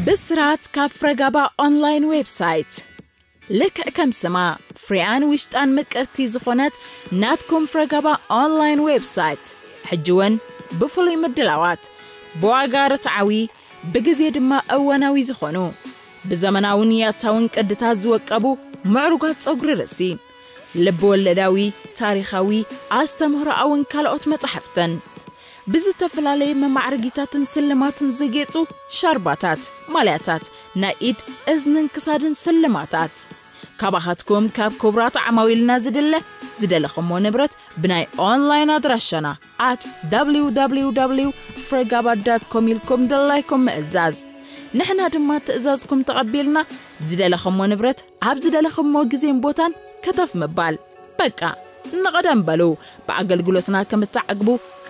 ብስራት ካብ ፍረጋባ ኦንላይን ዌብሳይት። ልክዕ ከም ስማ፣ ፍሬያን ውሽጣን ምቅርቲ ዝኾነት ናትኩም ፍረጋባ ኦንላይን ዌብሳይት፣ ሕጂ እውን ብፍሉይ ምድላዋት፣ ብዋጋ ርትዓዊ፣ ብግዜ ድማ እዋናዊ ዝኾኑ፣ ብዘመናውን ያታውን ቅድታት ዝወቀቡ ምዕሩጋት ጸጉሪ ርእሲ፣ ልብ ወለዳዊ፣ ታሪኻዊ፣ ኣስተምህሮኣውን ካልኦት መጻሕፍትን፣ ብዝተፈላለየ መማዕረጊታትን ስልማትን ዘጌጹ ሻርባታት፣ ማልያታት፣ ናይ ኢድ፣ እዝንን ክሳድን ስልማታት። ካባኻትኩም ካብ ክቡራት ዓማዊልና ዝድለ ዝደለኹሞ ንብረት ብናይ ኦንላይን ኣድራሻና at www ፍረጋባ ዳት ኮም ኢልኩም ድላይኩም ምእዛዝ። ንሕና ድማ ትእዛዝኩም ተቐቢልና ዝደለኹሞ ንብረት ኣብ ዝደለኹሞ ግዜን ቦታን ከተፍ ምባል። በቃ ንቐደም በሉ፣ ብኣገልግሎትና ከም እትዓግቡ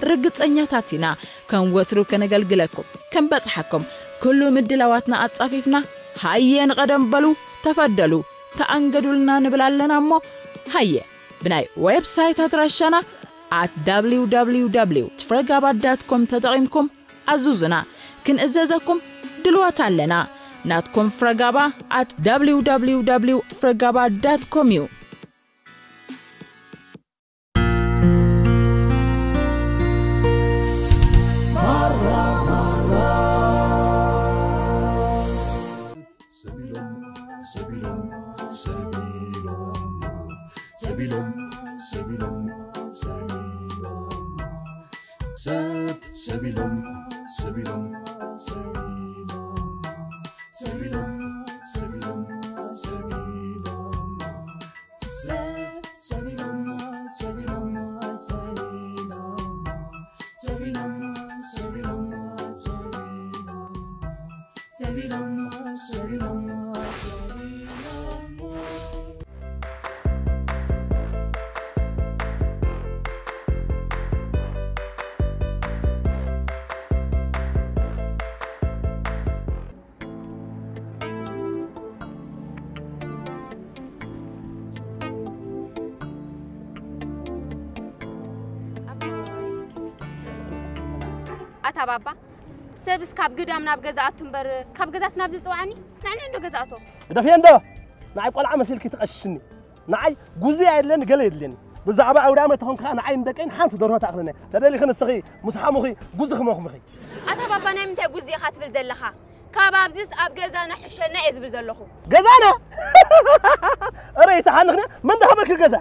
ርግጸኛታት ኢና። ከም ወትሩ ከነገልግለኩም፣ ከም በጽሓኩም፣ ኩሉ ምድላዋትና ኣጻፊፍና፣ ሃየ ንቐደም በሉ፣ ተፈደሉ፣ ተኣንገዱልና ንብል ኣለና እሞ፣ ሃየ ብናይ ዌብሳይት ኣድራሻና at www ፍረጋባ ዳት ኮም ተጠቒምኩም ኣዙዙና፣ ክንእዘዘኩም ድልዋት ኣለና። ናትኩም ፍረጋባ at www ፍረጋባ ዳት ኮም እዩ። ሰቢሎም፣ ሰቢሎም፣ ሰቢሎም፣ ሰቢሎም፣ ሰቢሎም፣ ሰቢሎም፣ ሰብ፣ ሰቢሎም፣ ሰቢሎም፣ ሰቢሎም፣ ሰቢሎም፣ ሰቢሎም፣ ሰቢሎም፣ ሰብ፣ ሰቢሎም፣ ሰቢሎም፣ ሰቢሎም፣ ሰቢሎም፣ ሰቢሎም፣ ሰቢሎም። ሰቢሎሞ፣ ሰቢሎሞ፣ ሰቢሎሞ። ኣታ ባባ፣ ሰብስ ካብ ግዳም ናብ ገዛ ኣቱ እምበር፣ ካብ ገዛስ ናብዚ ዝጽውዓኒ? ንዕንዕ እንዶ ገዛ ኣቶ። ግደፍየ እንዶ! ንዓይ ቆልዓ መሲልኪ ትቐሽሽኒ። ንዓይ ጉዚ ኣየድልየኒ፣ ገለ የድልየኒ። ብዛዕባ ኣውዳመ ተኾንካ ንዓይ ንደቀይን ሓንቲ ደርሆ ትኣኽለኒ። ተደሊኺ ንስኺ ምስ ሓሙኺ ጉዚ ክመኽምኺ። ኣታ ባባ፣ ናይ ምንታይ ጉዚ ኢኻ ትብል ዘለኻ? ካብ ኣብዚስ ኣብ ገዛና ሕሸና እየ ዝብል ዘለኹ። ገዛና? እረ ይተሓንኽነ፣ መን ዳሃበኪ ገዛ?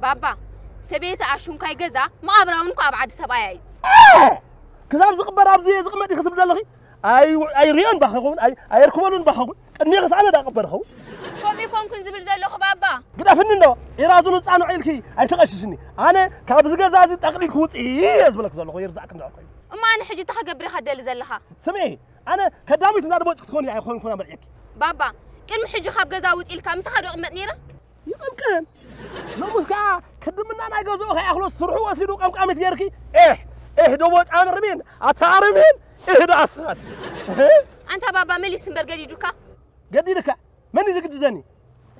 ባባ፣ ሰበይቲ ኣሹንካይ ገዛ መቓብራ እውን እኮ ኣብ ዓዲ ሰብኣያ እዩ። ክሳብ ዝቕበር ኣብዚ እየ ዝቕመጥ ኢኺ ትብል ዘለኺ? ኣይ-፣ ኣይርእዮን ባኸ ይኸውን፣ ኣይ-፣ ኣየርክበሉን ባኸ ይኸውን። ቅድሚኺስ ኣነ ዳ ቅበር ይኸውን። ከምኡ ይኮንኩን ዝብል ዘለኹ ባባ። ግደፍኒ እንዶ፣ ኢራዙ ንጻንዖ ኢልኪ ኣይተቐሽሽኒ። ኣነ ካብዚ ገዛ እዚ ጠቕሊልኪ ውጽኢ እየ ዝብለኪ ዘለኹ፣ ይርዳእኪ እንዶ ኮይኑ። እሞ ኣነ ሕጂ እንታይ ክገብር ኢኻ ትደሊ ዘለኻ? ስምዒ፣ ኣነ ከዳሚት እንዳ ደቦጭ ክትኮኒ ኣይኮንኩን ኣመርዕየኪ። ባባ፣ ቅድሚ ሕጂ ካብ ገዛ ውጽ ኢልካ ምሳኻ ዶ እቕመጥ ነይረ? ይቐምቀም። ሎሙስ ከኣ ክድምና ናይ ገዝኡ ከይኣኽሎ ስርሑ ወሲዱ ቀምቃሚት ጌርኪ። ኤህ፣ ኤህ ደቦጭ ኣርሚን፣ ኣታ ኣርሚን፣ ኤህ ደኣስኻስ። ኣንታ ባባ መሊስ እምበር ገዲዱካ? ገዲድካ? መን እዩ ዝግድደኒ?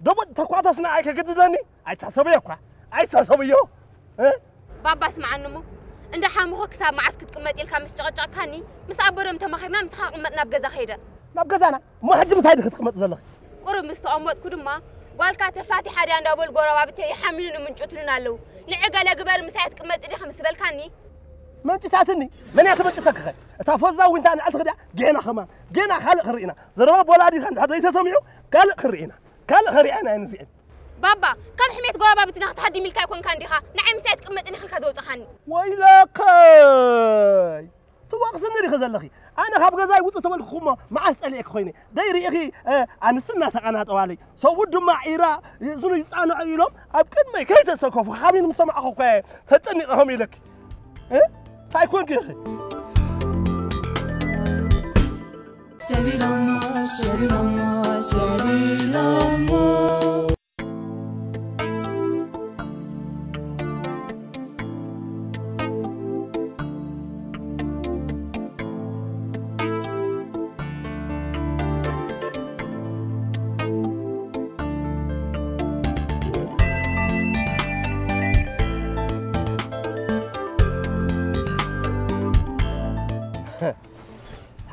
ደቦጭ ተኳተስ ንዓይ ከግድደኒ? ኣይትሕሰብዮ እኳ። ኣይትሕሰብዮ። እ? ባባ ስምዓኒ እሞ፣ እንዳ ሓሙኹ ክሳብ መዓስ ክትቅመጥ ኢልካ ምስ ጨቐጨቕካኒ፣ ምስ ኣቦ ዶም ተማኺርና ምሳኻ ክቕመጥ ናብ ገዛ ከይደ። ናብ ገዛና? እሞ ሕጂ ምሳይ ዲኺ ትቕመጢ ዘለኺ? ቁሩብ ምስ ተቐመጥኩ ድማ፣ ጓልካ ተፋቲሓ ድያ እንዳበሉ ጎረባብተይ ይሓምዩንን ይምንጭቱንን ኣለዉ። ንዒ ገለ ግበር ምሳይ ትቅመጢ ዲኺ ምስ በልካኒ? መንጭታትኒ? መን እያ ትመንጭተኪ ኸ? እታ ፈዛዊንታ ንዕልትኺ ድያ? ጌና ኸማን፣ ጌና ካልእ ክርኢ ኢና። ዘረባ ወላዲኻ እንድሕር ዘይተሰሚዑ፣ ካልእ ክርኢ ኢና። ካልእ ኸሪዐን ኣይንስእን። ባባ፣ ካብ ሕሜት ጎረባብትና ክትሃድም ኢልካ ኣይኮንካን ዲኻ ንዓይ ምሳይ ትቅመጥን ኢልካ ዘውጻኻኒ? ወይለከይ! ትወቕስኒ ዲኺ ዘለኺ? ኣነ ካብ ገዛይ ውጽእ ተበልኩኹሞ መዓስ ጸሊኤኪ ኮይነ? ደይ ሪኢኺ፣ እ፣ ኣንስቲ እናተቐናጠዋለይ፣ ሰብኡት ድማ ዒራ፣ እዝኑ ይጻንዖ ኢሎም ኣብ ቅድመይ ከይተሰከፉ ካቢን ምስ ሰማዕኹ እኮ እየ ተጨኒቐ ከምኡ ኢለኪ። እ? እንታይ ኮንኪ ኢኺ? ሰቢሎሞ፣ ሰቢሎሞ፣ ሰቢሎሞ።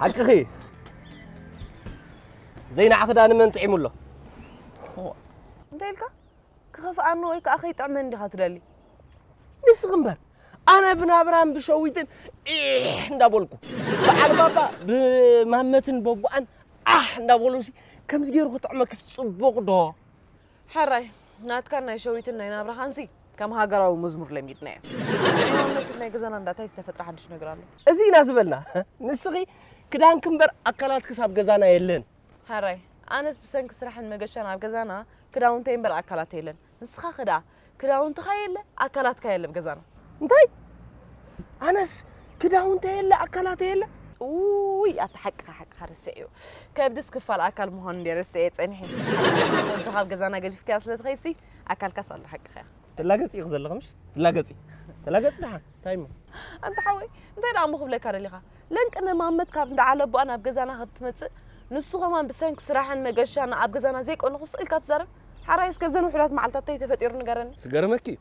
ሓቅኺ። ዘይንዓኺ ዳ ንመን ጥዒሙ ኣሎ? እንታይ ኢልካ? ክኸፍኣኒ ወይ ከዓ ከይጥዕመኒ ዲኻ ትደሊ? ንስኺ እምበር ኣነ ብናብራን ብሸዊትን ኢሕ እንዳበልኩ፣ በዓል ባባ ብማመትን በቡኣን ኣሕ እንዳበሉሲ ከምዚ ገይሩ ክጥዕመክስ ጽቡቕ ዶ? ሕራይ ናትካን ናይ ሸዊትን ናይ ናብራኻንሲ ከም ሃገራዊ መዝሙር ለሚድናዮ። ናይ ማመትን ናይ ገዛና እንዳታይ ዝተፈጥረ ሓድሽ ነገር ኣሎ? እዚ ኢና ዝበልና። ንስኺ ክዳንኪ እምበር ኣካላትክስ ኣብ ገዛና የለን። ሕራይ ኣነስ ብሰንኪ ስራሕን መገሻን ኣብ ገዛና ክዳውንተይ እምበር ኣካላተይ የለን። ንስኻ ክዳ ክዳውንትኻ የለ ኣካላትካ የለ ኣብ ገዛና። እንታይ? ኣነስ ክዳውንተይ የለ ኣካላተይ የለ። ውይ ኣታ ሓቅኻ ሓቅኻ ርስዕዮ። ከብድስ ክፋል ኣካል ምዃኑ እንደ ርስዐ ጸኒሐ። ወድኻ ኣብ ገዛና ገዲፍካያ ስለ ትኸይሲ ኣካልካስ ኣሎ ሓቅኻ ኢኻ። ትላገጺ ኢኺ ዘለኺ ምሽ? ትላገጺ። ተላገጺ ደሓን። እንታይ እሞ? ኣንታ ሓወይ እንታይ ደኣ እሞ ክብለካ ደሊኻ? ለንቅነ ማመት ካብ እንዳ ዓለቦኣ ናብ ገዛና ካብ ትመጽእ ንሱ ከማን ብሰንኪ ስራሕን መገሻን ኣብ ገዛና ዘይቀኑ ክስቕ ኢልካ ትዛረብ? ሓራይስ ከብዘን ውሑዳት መዓልታት እንታይ ተፈጢሩ ንገረኒ? ክገርመኪ እዩ።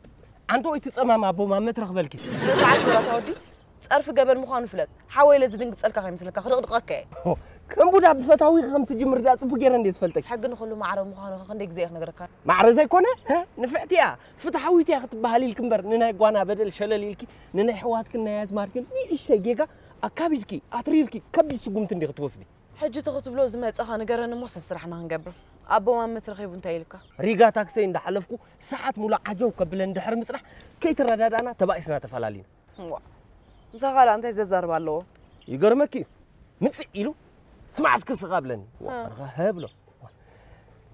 ኣንተ ወይ ትጸማም ኣቦ ማመት ረኽበልኪ። ሰዓት ወራታ ወዲ ጸርፊ ገበን ምዃኑ ፍለጥ። ሓወይ ኢለ ዝድንግጸልካ ከይመስለካ ክድቕድቐካ እየ። ከም ቡዳ ብፈታዊኺ ከም ትጅምሪ ደኣ ጽቡቕ ገይረ እንድየ ዝፈልጠኪ። ሕጊ ንኹሉ ማዕረ ምዃኑ ከ ክንደይ ግዜ ኢኺ ክነግረካ? ማዕረ ዘይኮነ ንፍዕቲ እያ ፍትሓዊት እያ ክትበሃሊ ኢልኪ እምበር ንናይ ጓና በደል ሸለል ኢልኪ ንናይ ኣሕዋትክን ናይ ኣዝማድክን ንእሽተይ ጌጋ ኣካቢድኪ ኣትሪርኪ ከቢድ ስጉምቲ እንዲኺ ትወስዲ። ሕጂ እቲ ክትብሎ ዝመጸኻ ንገረኒ እሞ ሰስራሕና ክንገብር። ኣቦ ማመት ረኺቡ እንታይ ኢልካ? ሪጋ ታክሰይ እንዳሓለፍኩ ሰዓት ሙሉእ ዓጀው ከብለን ድሕሪ ምጽናሕ ከይተረዳዳእና ተባኢስና ተፈላሊና። እዋ ምሳኻ ደኣ እንታይ ዘዛርብ ኣለዎ? ይገርመኪ እዩ ምጽእ ኢሉ ስማዕ እስኪ ስቕ ኣብለኒ። እዋ ኣርኻ ህብሎ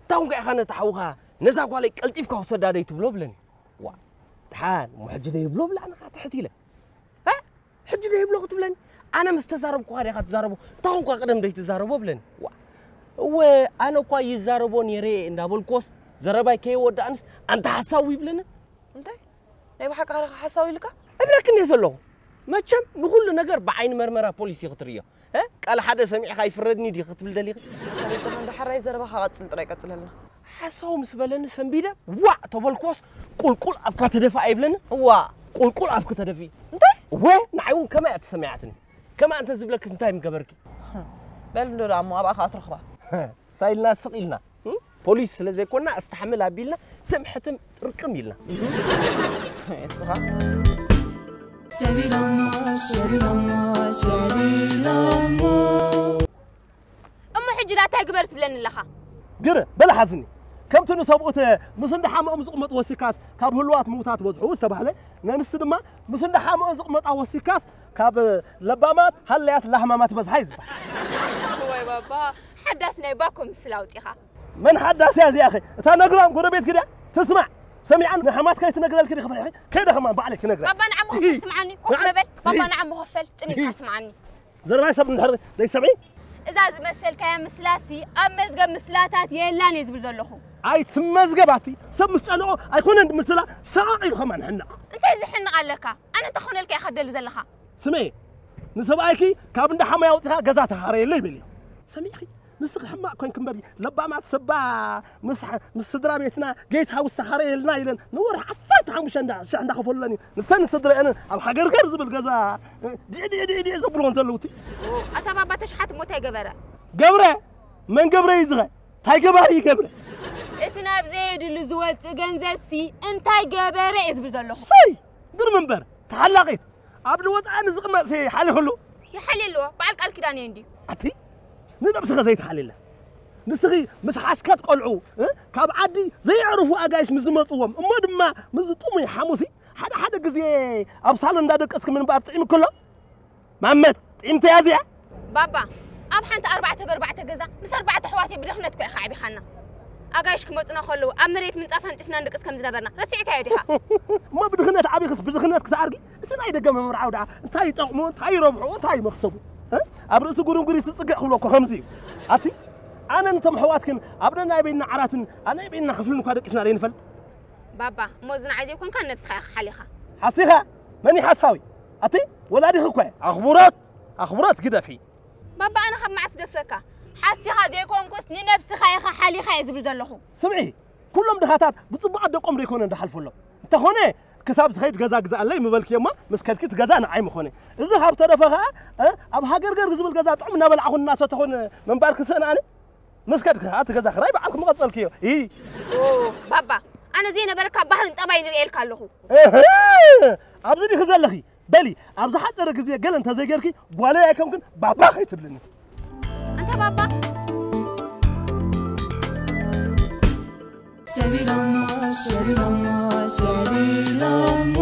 እንታይ ኮንካ ኢኻ ነቲ ሓውኻ ነዛ ጓለይ ቀልጢፍካ ውሰዳ ደይትብሎ ብለኒ። እዋ ድሓን እሞ ሕጂ ደይብሎ ብላዕንኻ ትሕት ኢለ ሕጂ ዶ ይብሎ ክትብለኒ ኣነ ምስ ተዛረብኩኻ ዲኻ ትዛረቦ እታ ኹንኳ ቅደም ዶ ይትዛረቦ ብለኒ ዋ እወ ኣነ እኳ ይዛረቦ ነይረ እንዳበልኩዎስ ዘረባይ ከየወዳእንስ ኣንታ ሓሳዊ ይብለኒ እንታይ ናይ ብሓቂ ኸረኻ ሓሳዊ ኢልካ እብለክን እየ ዘለኹ መቸም ንኹሉ ነገር ብዓይኒ መርመራ ፖሊስ እዩ ክትርእዮ ቃል ሓደ ሰሚዕኻ ይፍረድኒ ድዩ ክትብል ደሊኺ በጃኻ እንዳ ሓራይ ዘረባኻ ቀጽል ጥራይ ቀጽለልና ሓሳዊ ምስ በለኒ ሰንቢደ ዋዕ ተበልኩዎስ ቁልቁል ኣፍካ ተደፋ ኣይብለኒ እዋ ቁልቁል ኣፍኪ ተደፊ እንታይ እወ ንዓይ እውን ከማይ እያ ተሰሚዓትኒ ከማይ እንተ ዝብለክስ እንታይ ምገበርኪ በል እንዶ ደኣ እሞ ኣብኣ ከዓ ትረኽባ ሳይልና ስቕ ኢልና ፖሊስ ስለ ዘይኮንና ኣስተሓምል ኣቢልና ትም ሕትም ጥርቅም ኢልና ንስኻ ሰቢሎሞ ሰቢሎሞ ሰቢሎሞ እሞ ሕጂ ዳ እንታይ ግበር ትብለኒ ኣለኻ? ግር በል ሓዝኒ ከምቲ ንሰብኡት ምስ እንዳሓመኦም ዝቕመጡ ወሲካስ ካብ ህሉዋት ምውታት በዝሑ ዝተባህለ ነንስቲ ድማ ምስ እንዳሓመኦም ዝቕመጣ ወሲካስ ካብ ለባማት ሃለያት ላህማማት በዝሓ እዩ ዝበሃል። ወይ ባባ ሓዳስ ናይ ባኮ ምስላ ኣውፂኻ። መን ሓዳስ እያ እዚኣ ኸ እታ ነግራም ጎረቤትኪ ድያ ትስማዕ ሰሚዓን ንሓማት ከይትነግረልኪ ዲኺ ፈሪሕኺ ከይደ ኸማን ባዕለይ ክነግራ ባባ ንዓሞ ኸፈል ስምዓኒ ኮፍ መበል ባባ ንዓሞ ኸፈል ጽኒካ ስምዓኒ ዘረባይ ሰብ እንድሕር ዘይትሰምዒ እዛ ዝመሰልካያ ምስላሲ ኣብ መዝገብ ምስላታት የላን እየ ዝብል ዘለኹ ኣይትመዝገብ ኣቲ ሰብ ምስ ጨነቖ ኣይኮነን ምስላ ሰቓቕ ኢሉ ኸማን ሕነቕ እንታይ ዝሕንቕ ኣለካ ኣነ እንታይ ክኾነልካ ኢኻ ትደሊ ዘለኻ ስመየ ንሰብኣይኪ ካብ እንዳ ሓማይ ኣውፂኻ ገዛ ተሃረየለይ በልዮ ሰሚዕኺ ንስኺ ሕማቕ ኮንኪ እምበር ለባማት ሰባ ምስ ምስ ስድራ ቤትና ጌት ሃውስ ተኻረየልና ኢለን ንወርሒ ዓሰርተ ሓሙሽተ እንዳ ሽሕ እንዳኸፈሉለን እዩ ንሰን ስድረአንን ኣብ ሃገርገር ዝብል ገዛ ዲዕዲዕዲዕዲዕ ዘብልዎን ዘለውቲ ኣታ ባባ ተሽሓት እሞ እንታይ ገበረ ገብረ መን ገብረ እዩ ዝኸ እንታይ ገባሪ ይገብረ እቲ ናብ ዘየድሉ ዝወፅእ ገንዘብሲ እንታይ ገበረ እየ ዝብል ዘለኹ ሰይ ግርም እምበር ተሓላቒት ኣብ ዝወፅኣ ንዝቕመጥ ሓሊኹሉ ይሓልየ ኣለዎ በዓል ቃል ኪዳን እየ እንድዩ ኣቲ ንነብስኻ ዘይትሓልየላ ንስኺ ምስ ሓሽከት ቆልዑ ካብ ዓዲ ዘየዕርፉ ኣጋይሽ ምስ ዝመፅዎም እሞ ድማ ምስ ጥሙይ ሓሙሲ ሓደ ሓደ ግዜ ኣብ ሳሎን እንዳደቀስኪ ምንባር ጥዒሙ ከሎ ማመት ጥዒምተያ እዚኣ ባባ ኣብ ሓንቲ ኣርባዕተ በርባዕተ ገዛ ምስ ኣርባዕተ ኣሕዋተይ ብድኽነት እኮ ኢኻ ዓቢኻና ኣጋይሽ ክመፁና ከለዉ ኣብ መሬት ምንፃፍ ኣንፂፍና ንድቅስ ከም ዝነበርና ረሲዕካዮ ዲኻ እሞ ብድኽነት ዓቢኽስ ብድኽነት ክትኣርጊ እቲ ናይ ደገ መምርዓዊ ደኣ እንታይ ይጠቕሙ እንታይ ይረብሑ እንታይ ይመኽሰቡ ኣብ ርእሲ ጉርንጉሪት ዝፅግዕ ክብሎ እኮ ከምዚ እዩ ኣቲ ኣነ ነቶም ኣሕዋትክን ኣብ ነናይ ቤትና ዓራትን ኣብ ናይ ቤትና ክፍልን እኳ ደቂስና ዘይንፈልጥ ባባ እሞ እዚ ንዓይ ዘይኮንካ ንነብስኻ ኢኻ ሓሊኻ ሓሲኻ መን እዩ ሓሳዊ ኣቲ ወላዲኺ እኮ እየ ኣኽብሮት ኣኽብሮት ግደፊ ባባ ኣነ ካብ መዓስ ደፍረካ ሓሲኻ ዘይኮንኩስ ንነብስኻ ኢኻ ሓሊኻ እየ ዝብል ዘለኹ ስምዒ ኩሎም ድኻታት ብፅቡቓት ደቆም ዶ ኣይኮነን ዝሓልፈሎም እንተኾነ ክሳብ ዝኸይድ ገዛ ግዛኣለይ ምበልክዮ እሞ ምስ ከድኪ እቲ ገዛ ንዓይ ምኾነ እዚ ካብ ተረፈ ኸዓ ኣብ ሃገርገር ዝብል ገዛ ጥዑም እናበላዕኹን እናሰተኹን ምንባር ክንስእን ኣነ ምስ ከድኪ ኸዓ እቲ ገዛ ክራይ ባዕልኪ ምቐጸልክዮ። ኢ። ኦ፣ ባባ፣ ኣነ ዘይነበረ ካብ ባህርን ጠባይን ርእየልካ ኣለኹ። እህ፣ ኣብዚ ዲኺ ዘለኺ? በሊ፣ ኣብ ዝሓጸረ ግዜ ገለ እንተዘይገርኪ፣ ጓለይ ኣይኮንክን፣ ባባ ከይትብልኒ። ኣንታ ባባ። ሰቢሎሞ፣ ሰቢሎሞ፣ ሰቢሎሞ።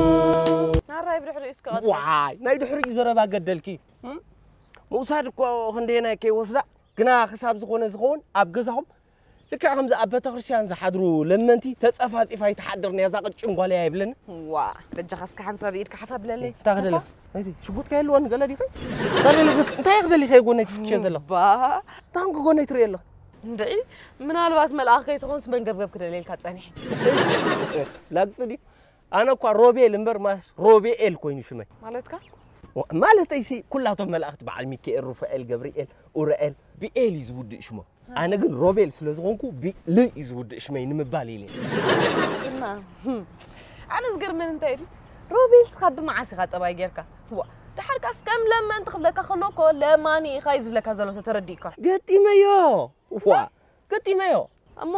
ናራይ ብድሕሪኡ እስከ ቀጽል። ዋይ፣ ናይ ድሕሪኡ ዘረባ ገደልኪ። እም? ምውሳድ እኮ ክንደየናይ ከይወስዳ፣ ግና ክሳብ ዝኾነ ዝኸውን ኣብ ገዛኹም ልክዕ ከምዚ ኣብ ቤተክርስትያን ዝሓድሩ ለመንቲ ተጸፋጺፋ ኣይትሓድርን እያ እዛ ቅጭን ጓለይ ኣይብለኒ። ዋ፣ በጃኻ እስከ ሓንሳብ ኢድካ ሓፍ ኣብለለይ። እንታይ ክደሊ? ሽኮር? ነቲ ሽጉጥ ከየልወኒ ገለ ዲኺ? እንታይ ክደሊ ከይ ጎነይ ትፍትሸ ዘለኹ? ባ። እንታይ ኮንኩ ጎነይ ትርእየ ኣለኹ? እንድዒ፣ ምናልባት መልኣኽ ከይትኾንስ መንገብገብ ክደልየልካ ጸኒሐ። ላግጺ ድዩ? ኣነ እኳ ሮቤል እምበር ማስ ሮቤኤል ኮይኑ ሽመይ። ማለትካ? ዋ-፣ ማለተይሲ ኩላቶም መላእኽቲ በዓል ሚካኤል፣ ሩፋኤል፣ ገብርኤል፣ ኡራኤል ብኤል እዩ ዝውድእ ሽሞም። ኣነ ግን ሮቤል ስለ ዝኾንኩ ብል እዩ ዝውድእ ሽመይ ንምባል ኢለ። እና፣ ህም፣ ኣነ ዝገርመኒ እንታይ እዩ? ሮቤል ስኻ ብመዓስ ኢኻ ጠባይ ጌርካ? ዋ፣ ደሓር ካስ ከም ለመንቲ ክብለካ ከሎ እኮ ለማኒ ኢኻ እዩ ዝብለካ ዘሎ ተተረዲእካ። ገጢመዮ። ዋ፣ ገጢመዮ። እሞ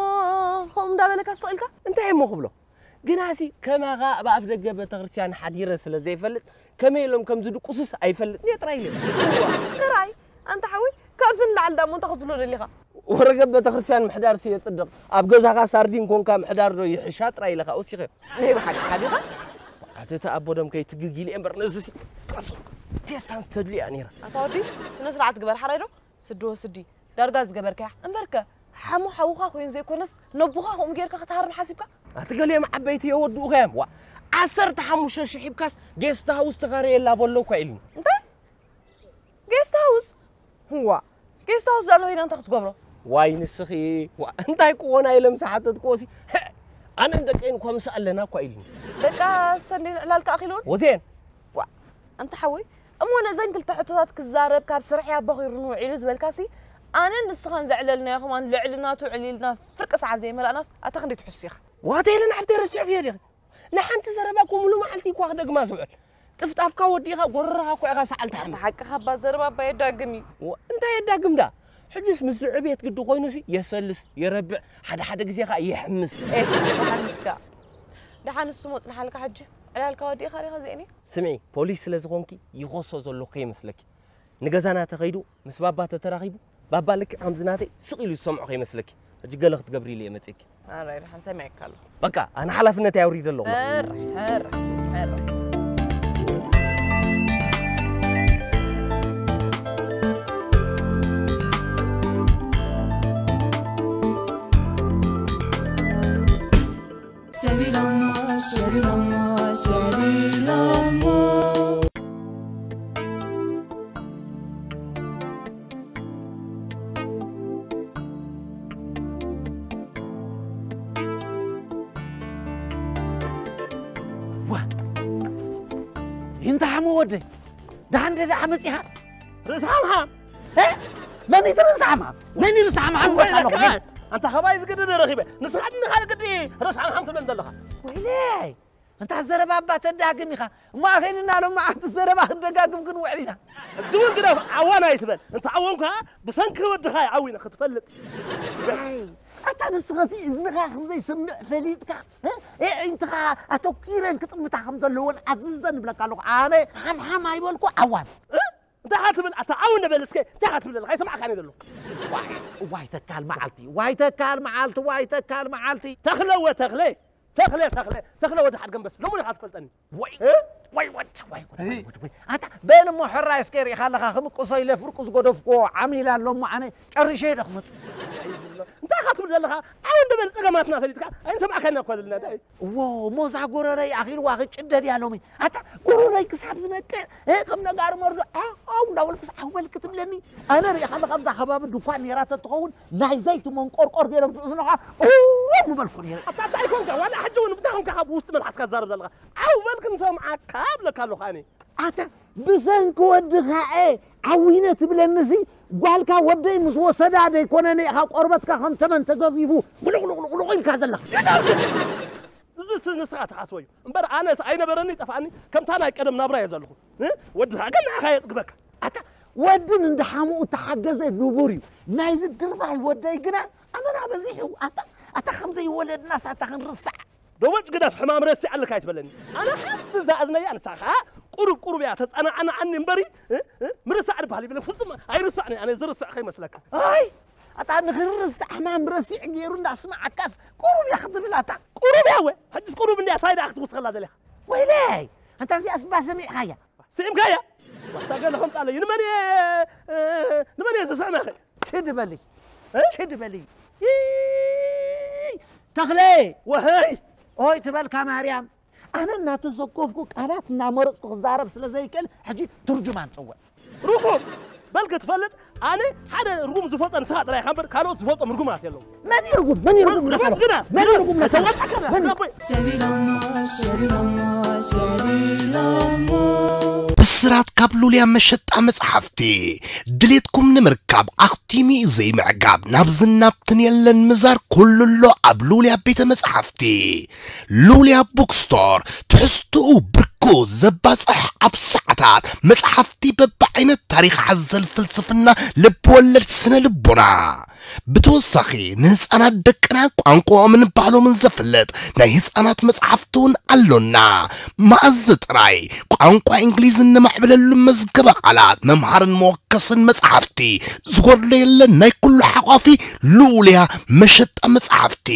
ከምኡ እንዳበለካ ስቕ ኢልካ? እንታይ እሞ ክብሎ? ግናሲ ከማኻ ኣብ ኣፍ ደገ ቤተክርስትያን ሓዲረ ስለ ዘይፈልጥ ከመይ ኢሎም ከም ዝድቁሱስ ኣይፈልጥን እየ ጥራይ ኢለ። ጥራይ? ኣንታ ሓወይ፣ ካብዚ ንላዕሊ ዳሞ እንታይ ክትብሎ ደሊኻ? ወረገብ ቤተክርስትያን ምሕዳርሲ የጽድቕ፣ ኣብ ገዛኻ ሳርዲን ኮንካ ምሕዳር ዶ ይሕሻ ጥራይ ኢለኻ ወሲኸ። ናይ ብሓቅኻ ዲኻ? ኣቲ እቲ ኣቦ ደም ከይትግጊል እየ እምበር ነዚ ሲ-፣ ቴስታንስ ተድልያ ነይራ። ኣታ ወዲ፣ ስነ ስርዓት ግበር ሓራይ ዶ? ስዲ ወስዲ፣ ዳርጋ ዝገበርካያ። እምበርከ፣ ሓሙ ሓውኻ ኮይኑ ዘይኮነስ፣ ነቦኻ ከምኡ ጌርካ ክትሃርም ሓሲብካ? ኣቲ ገሊኦም ዓበይቲ የወድኡኻ እዮም። ዋ፣ ዓሰርተ ሓሙሽተ ሽሕ ሂብካስ ጌስት ሃውስ ተኻረየላ በሎ እኳ ኢሉኒ። እንታይ? ጌስት ሃውስ? ዋ፣ ጌስት ሃውስ ዘሎ ኮይና እንታይ ክትገብሮ? ዋይ ንስኺ፣ ዋ፣ እንታይ ክኾና ኢለ ምስ ሓተትክዎሲ፣ ኣነን ደቀይን እኳ ምስ ኣለና እኳ ኢሉኒ። በቃ፣ ሰንዴን ዕላልካ ኣኺልዎን? ወዜን። ዋ፣ ኣንታ ሓወይ፣ እሞ ነዘን ክልተ ሕቶታት ክዛረብ ካብ ስርሐይ ኣባኺሩኒ ውዒሉ ዝበልካሲ፣ ኣነን ንስኻን ዘዕለልናዮ ከማን ልዕሊ ናቱ ዕሊልና ፍርቂ ሰዓት ዘይመላእናስ፣ ኣታ ክንደይ ትሕሱ ኢኻ? ዋተይ ኢለን ሓፍተይ ረሲዕክዮ ዲኺ? ንሓንቲ ዘረባ እኮ ሙሉ መዓልቲ እኳ ክደግማ ዝውዕል። ጥፍጣፍካ ወዲእኻ ጎረረኻ እኮ ኢኻ ሰዓል ትሓምም። ሓቅኻ እባ ዘረባ እባ የዳግም እዩ። ዋ፣ እንታይ የዳግም ዳ? ሕጅስ ምስ ዝዕብየት ግዲ ኮይኑሲ የሰልስ፣ የረብዕ፣ ሓደ ሓደ ግዜ ኸኣ የሕምስ። ኤህ፣ ደሓን ንስካ። ደሓን ንሱ ሞጽንሓልካ ሕጂ። ዕላልካ ወዲእኻ ዲኻ እዚኤኒ? ስምዒ፣ ፖሊስ ስለ ዝኾንኪ ይኸሶ ዘሎ ከይመስለኪ። ንገዛና ተኸይዱ ምስ ባባ ተተራኺቡ፣ ባባ ልክዕ ከምዚ ናተይ ስቕ ኢሉ ዝሰምዖ ከይመስለኪ። ሕጂ ገለ ክትገብሪ ኢለ እየ መጺእኪ። ኣራይ፣ ደሓን ሰሚዐካ ኣለኹ። በቃ፣ ኣነ ሓላፍነተይ ኣውሪደ ኣለኹ። ሕራይ፣ ሕራይ፣ ሕራይ። ሰቢሎሞ፣ ሰቢሎሞ፣ ሰቢሎሞ። ዋ! ይንታ ሓሙ ወደይ፣ ደሓን ደኣ መጺኻ? ርእሲ ሓምሓም። እ? መን እዩ ርእሲ ሓምሓም? መን እዩ ርእሲ ሓምሓም? ኣንታ ወይለካ! ኣንታ ኸባይ ዝግድድ ረኺበ። ንስኻ ድንኻ ግዲ ርእሲ ሓምሓም ትብለኒ ዘለኻ። ወይለይ! ኣንታ ዘረባ እባ ተዳግም ኢኻ። እሞ ኣኼንና ሎም መዓልቲ ዘረባ ክንደጋግም ግን ውዕል ኢና። ሕጂ እውን ግደፍ፣ ዓዋን ኣይትበል። እንተ ዓወንኩ ኸኣ ብሰንኪ ወድኻ እየ ዓዊነ ክትፈልጥ። ኣይ፣ ኣታ ንስኸሲ እዝንኻ ከም ዘይሰምዕ ፈሊጥካ፣ እ? ኣዒንትኻ ኣተኲረን ክጥምታ ከም ዘለወን ኣዝዘን እብለካ ኣለኹ። ኣነ ሓምሓም ኣይበልኩ ዓዋን። እ? እንታይ ኢኻ ትብል? ኣታ ዓው እንደ በል እስከ፣ እንታይ ኢኻ ትብል ዘለኻ? ኣይሰማዕካን እየ ዘለኹ። ዋይ፣ ዋይ ተካል መዓልቲ፣ ዋይ ተካል መዓልቲ፣ ዋይ ተካል መዓልቲ። ተኽለ ወተኽለ፣ ተኽለ፣ ተኽለ፣ ተኽለ ወዲ ሓድገምበስ፣ ሎሚ ዲኻ ትፈልጠኒ? ወይ፣ እ? ወይ፣ ወይ፣ ወይ፣ ወይ፣ እይ። ወይ፣ ወይ። ኣታ በል እሞ ሕራይ እስከ ሪኢኻ ኣለኻ፣ ክምቅሶ ኢለ ፍርቁ ዝገደፍኩዎ ዓሚል ኣሎ እሞ ኣነ ጨሪሸ እየ ዶ ክመጽእ። እንታይ ኢኻ ትብል ዘለኻ? ዓው እንደ በል ጸገማትና ፈሊጥካ፣ ኣይንሰማዕካን እኮ ዘለና፣ እንታይ? እዎ፣ እሞ እዛ ጎረረይ ኣኺልዋ ክጭደድ እያ ሎሚ። ኣታ ጎረረይ ክሳብ ዝነቅዕ፣ እ፣ ከም ነጋሪ መርዶ፣ ዓው፣ ዓው እንዳበልኩስ ዓው በል ክትብለኒ። ኣነ ሪኢኻ ኣለኻ፣ ኣብዛ ከባቢ ድኳን ነይራ ተትኸውን፣ ናይ ዘይቲ መንቆርቆር ገይሮም ዝእዝኑኻ፣ ኡ፣ ምበልኩ ነይረ። ኣታ እንታይ ኮንካ? ዋላ ሕጂ እውን እንታይ ኮንካ ካብ ውሽጢ መልሓስካ ትዛረብ ዘለኻ? ዓው በል ክንሰምዓካ እብለካ ኣለኹ ኣነ። ኣታ ብሰንኪ ወድኻ እየ ዓዊነ ትብለኒሲ፣ ጓልካ ወደይ ምስ ወሰዳ ደይኮነ ንዕኻ ቆርበትካ ከም ተመን ተገፊፉ፣ ጉሉቕ፣ ጉሉቕ፣ ጉሉቕ ኢልካ ዘለኻ። እዚ ንስኻ ትሓስቦ እዩ። እምበር ኣነስ ኣይነበረኒ፣ ጠፍኣኒ፣ ከምታ ናይ ቀደም ናብራ እየ ዘለኹ። እ? ወድኻ ግን ንዓኻ የጽግበካ። ኣታ ወድን እንዳ ሓሙኡ ተሓገዘ ንቡር እዩ። ናይዚ ድርባይ ወደይ ግና ኣመና በዚሑ። ኣታ ኣታ ከም ዘይወለድናስ ኣታ ክንርሳዕ። ዶቦጭ ግደፍ፣ ሕማም ረሲዕ ኣለካ ኣይትበለኒ። ኣነ ሓንቲ ዝኣዝነያ ንሳ ኸኣ ቁሩብ ቁሩብ እያ ተጸናዕናዓኒ እምበሪ፣ እ? እ? ምርሳዕ ዝበሃል ይብለ ፍጹም ኣይርሳዕን እየ። ኣነ ዝርስዕ ከይመስለካ። ኣይ ኣታ ንኽንርሳዕ ሕማም ረሲዕ ገይሩ እንዳስማዓካስ ቁሩብ እያ ክትብል ኣታ። ቁሩብ እያ ወ? ሕጅስ ቁሩብ እንድያ ታይ ደኣ ክትውስኸላ ደሊኻ? ወይለይ ኣንታ እዚኣስ እባ ሰሚዕኻያ። ስዒምካያ? ዋታ ገለ ከምጻለይ። ንመን እየ፣ እ፣ ንመን እየ ዝስዕመኸ? ችድ በሊ። እ? ችድ በሊ። ይይ! ተኽለ! ወሀይ! ኦይ ትበልካ ማርያም። ኣነ እናተሰኮፍኩ ቃላት እናመረጽኩ ክዛረብ ስለ ዘይክእል ሕጂ ትርጁማን ጽውዕ። ርኹም! በል ክትፈልጥ ኣነ ሓደ ርጉም ዝፈልጦ ንስኻ ጥራይ ኢኻ እምበር ካልኦት ዝፈልጦም ርጉማት የለውን። መን እዩ ርጉም? መን እዩ ርጉም? ርጉም ግና! መን እዩ ርጉም? ተወጣ ከና! መን እዩ? ሰቢሎሞ፣ ሰቢሎሞ፣ ሰቢሎሞ። ብስራት ካብ ሉልያ መሸጣ መጽሓፍቲ። ድሌትኩም ንምርካብ ኣኽቲሙ ዘይምዕጋብ፣ ናብ ዝናብትን የለን ምዛር ኩሉ ኣሎ ኣብ ሉልያ ቤተ መጽሓፍቲ። ሉልያ ቡክስቶር፣ ትሕዝትኡ ብርኩ ዘባጽሕ፣ ኣብ ሰዓታት መጽሓፍቲ በብዓይነት፣ ታሪኽ ሓዘል፣ ፍልስፍና፣ ልብ ወለድ፣ ስነ ልቦና። ብተወሳኺ ንህፃናት ደቅና ቋንቋኦምን ባህሎምን ዘፍልጥ ናይ ህፃናት መፅሓፍቲ እውን ኣሎና። መኣዝ ጥራይ ቋንቋ እንግሊዝ እነማዕብለሉ መዝገበ ቃላት መምሃርን መወከስን መፅሓፍቲ ዝጎድሎ የለን። ናይ ኩሉ ሓቋፊ ልኡልያ መሸጣ መፅሓፍቲ